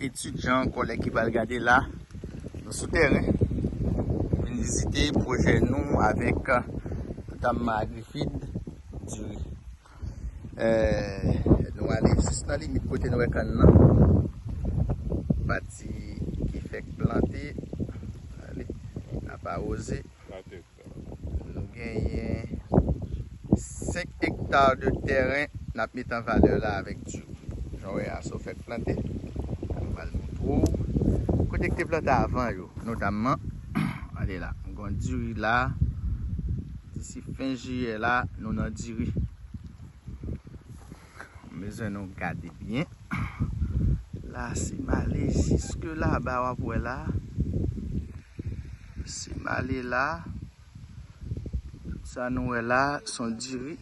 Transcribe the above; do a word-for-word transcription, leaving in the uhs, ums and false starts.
Etidyan, kòlèg ki pral gade la, nou sou tèren. Vin vizite pwojè nou avèk, notamman, Agrifeed, diri. Eh, nou ale jis nan limit kote nou wè kann nan. Pati ki fèk plante. Ale, n ap awoze. Nou genyen senk ekta de tèren n ap met an valè la avèk diri. Jan w wè a, sa w fèk plante. Nou pral montre w kote k te plante avan yo, notamman. Ale la, m gon diri la. Disi fen jiyè la, nou nan diri. M bezwen nou gade byen. La, si m ale jiske laba, w ap wè la. Si m ale la, sa nou wè la, se yon diri.